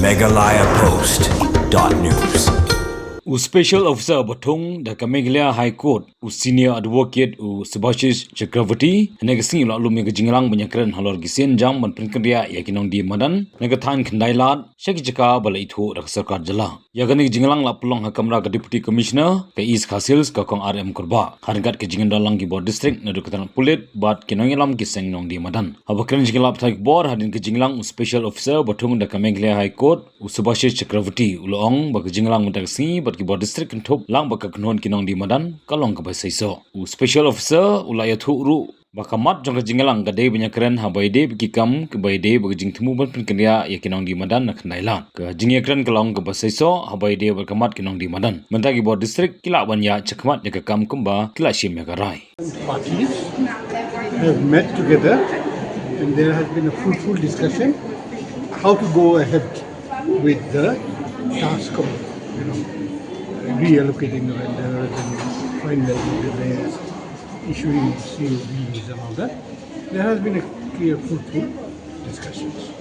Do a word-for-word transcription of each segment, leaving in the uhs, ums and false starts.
Meghalaya Post dot news. U Special Officer ba thung da ka Meghalaya High Court, u Senior Advocate u Subhashish Chakravarty, hynne ka sngi u la lum ïa ka jingïalang ban ïakren halor ki sienjam ban pynkynriah ïa ki nongdie madan na ka thaiñ Khyndailad sha ki jaka ba la ithuh da ka sorkar jylla. Ïa kane ka jingïalang la pynlong ha kamra ka Deputy Commissioner ka East Khasi Hills, ka Kong R M Kurbah, ha ryngkat ka jingïadonlang ki bor district naduh ka tnat pulit bad ki nongïalam ki seng nongdie madan. Haba kren jingïalap pathai khubor hadien ka jingïalang, u Special Officer ba thung da ka Meghalaya High Court, u Subhashish Chakravarty, u la ong ba ka jingïalang mynta ka sngi bad ki bor district kynthup lang bad ka kynhun ki nongdie madan ka long kaba seisoh. U Special Officer u la ïathuh ruh ba ka mat jong ka jingïalang ka dei ban ïakren haba ïadei bad ki kam kiba ïadei bad ka jingthmu ban pynkynriah ïa ki nongdie madan na Khyndailad. Ka jingïakren ka long kaba seisoh haba ïadei bad ka mat ki nongdie madan. Mynta ki bor district ki lah ban ïaid shakhmat ïa ka kam kumba ki la shim ïa ka rai. Parties have met together and there has been a fruitful discussion how to go ahead with the task of, you know, reallocating the vendors and finalizing the layers, issuing C O Bs and all that. There has been a clear, fruitful discussions.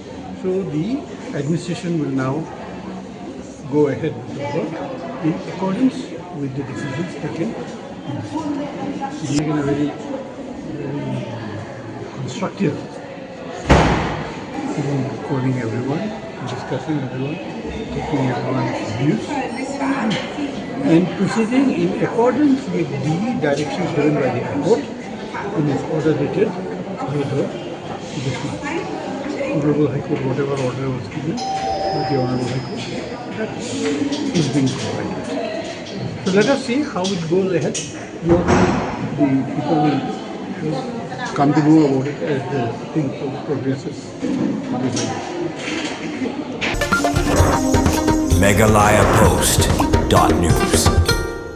So the administration will now go ahead with the work in accordance with the decisions taken. Being in a very, very constructive, even calling everyone, discussing everyone, taking everyone's views, and proceeding in accordance with the directions given by the High Court in its order dated third of this month. Honorable High Court, whatever order was given by the Honorable High Court, that is being provided. So let us see how it goes ahead. What the people will come to know about it as the thing progresses. Meghalaya Post dot news.